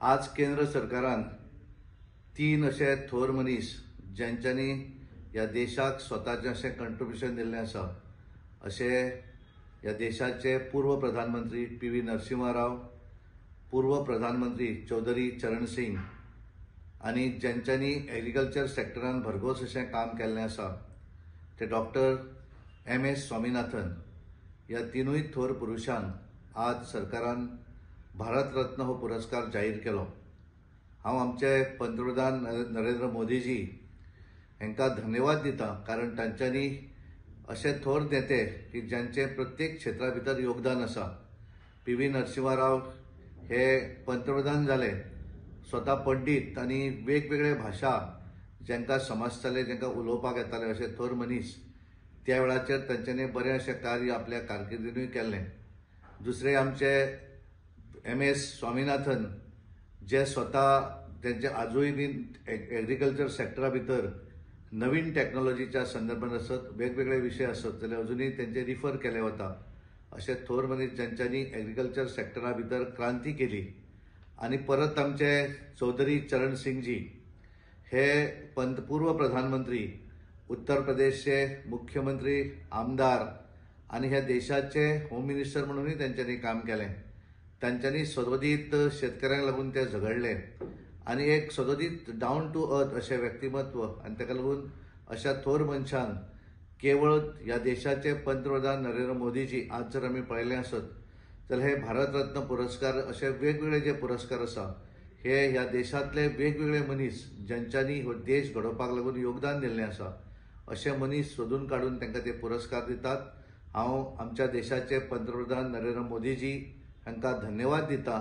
आज केंद्र सरकारान 3 अशे थोर मनीस ज्यांच्यांनी ह्या देशाक स्वताचें अशें कंट्रिब्युशन दिल्लें आसा, अशे ह्या देशाचे पूर्व प्रधानमंत्री पी.व्ही. नरसिंहा राव, पूर्व प्रधानमंत्री चौधरी चरण सिंग आनी ज्यांच्यांनी एग्रीकल्चर सेक्टरान भरघोस अशें काम केल्लें आसा ते डॉक्टर एम.एस. स्वामीनाथन. ह्या तिनूय थोर पुरुशांक आज सरकारान भारत रत्न हो पुरस्कार जाहीर केलो. हांव आमचे पंतप्रधान नरेंद्र मोदीजी हांकां धन्यवाद दिता, कारण तांच्यांनी अशे थोर नेते की ज्यांचे प्रत्येक क्षेत्रा भितर योगदान आसा. पी.व्ही. नरसिंहा राव हे पंतप्रधान जाले, स्वता पंडीत आनी वेगवेगळे भाशा जांकां समजताले, जांकां उलोवपाक येताले अशे थोर मनीस. त्या वेळाचेर तांच्यांनी बरें अशें कार्य आपल्या कारकिर्दीनूय केल्लें. दुसरे आमचे एम.एस. स्वामीनाथन जे स्वता तांचे आजूय बीन एग्रीकल्चर सेक्टरा भितर नवीन टॅक्नोलॉजीच्या संदर्भात आसत, वेगवेगळे विशय आसत जाल्यार अजुनूय तांचे रिफर केले वता. अशे थोर मनीस ज्यांच्यांनी एग्रीकल्चर सेक्टरा भितर क्रांती केली. आनी परत आमचे चौधरी चरण सिंगजी हे पूर्व प्रधानमंत्री, उत्तर प्रदेशचे मुख्यमंत्री, आमदार आनी ह्या देशाचे होम मिनिस्टर म्हणूनय तांच्यांनी काम केलें. तांच्यांनी सदोदीत शेतकऱ्यांक लागून ते झगडले आनी एक सदोदीत डावन टू अर्थ अशें व्यक्तिमत्व, आनी ताका लागून अशा थोर मनशान केवळ ह्या देशाचे पंतप्रधान नरेंद्र मोदीजी आज जर आमी पळयलें आसत जाल्यार हे भारत रत्न पुरस्कार अशे वेगवेगळे जे पुरस्कार आसा हे ह्या देशांतले वेगवेगळे मनीस ज्यांच्यांनी हो देश घडोवपाक लागून योगदान दिल्लें आसा अशे मनीस सोदून काडून तांकां ते पुरस्कार दितात. हांव आमच्या देशाचे पंतप्रधान नरेंद्र मोदीजी हांकां धन्यवाद दिता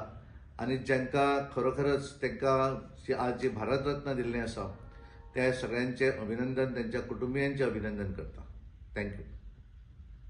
आनी जांकां खरोखरच तांकां आज जे भारत रत्न दिल्लें आसा त्या सगळ्यांचें अभिनंदन, तांच्या कुटुंबियांचें अभिनंदन करता. Thank you.